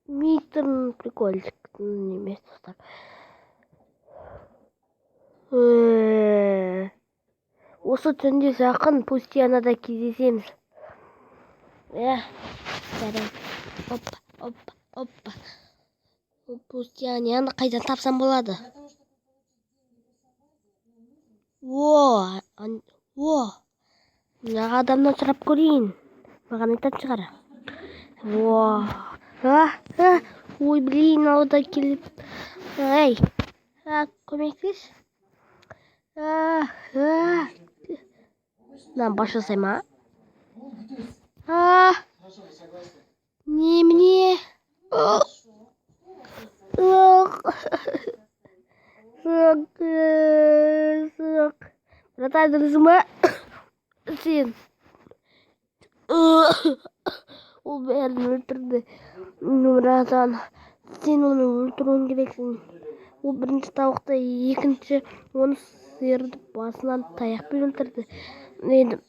Мистер прикольчик емес, достар. Осы түнде жақын пустыньяда кездесеміз. Иә, жарайды. Опа, опа, опа. Пустыняны қайдан тапсам болады? О, о, мына адамнан сұрап көрейін. Маған айтатын шығар. О, а, а, ой, блин, алда келіп. Эй, а, көмектес. А, а. Мынаны бас жасай ма? А, немене? Жоқ. Жоқ, жоқ. Братан, дұрысың ба? Сен. Ол бәрін өлтірді. Братан, сен оны өлтіруің керексің. Ол бірінші тауықты, екінші оны сиырды басынан таяқпен өлтірді. Енді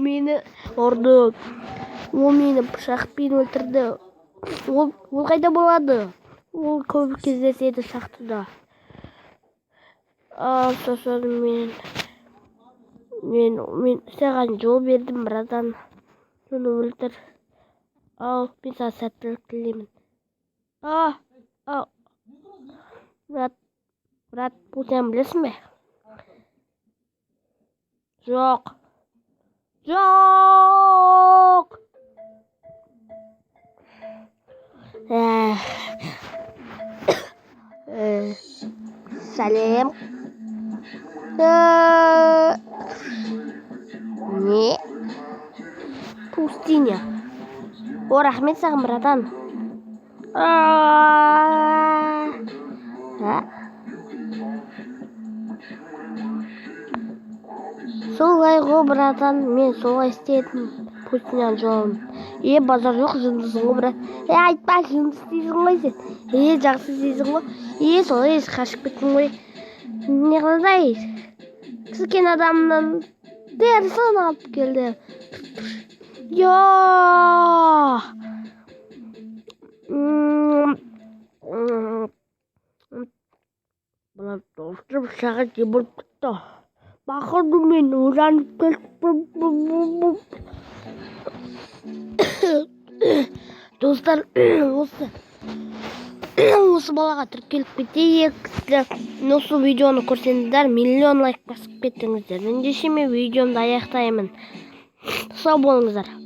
мені ұрды. Ол мені пышақпен өлтірді. Ол қайда болады? Ол көп кездеседі шахтада. А, сосын мен саған жол бердім, братан. Соны өлтір. Ал, мен саған сәттілік тілеймін. А, а, брат, брат, бұл сен білесің бе? Жоқ. Жоқ. Сәлем. Не? Пустыня. О, рахмет саған, братан. А. Солай ғой, братан, мен солай істедім пустыняның жолын. Е, базар жоқ, жындысың ғой, брат. Е, айтпа, жынды істейсің ғой сен. Е, жақсы істейсің ғой. Е, солай қашып кеттің ғой. Не қылдай? Кіскен адамнан терісін алып келді. Я! Брат, достым, сағат не болып кетті? Бақырды, мен ойланып кеттім. Достар, осы балаға тіркеліп кетейік. Сіздер осы видеоны көрсеңіздер, миллион лайк басып кеттіңіздер. Ендеше мен видеомды аяқтаймын. Сау болыңыздар.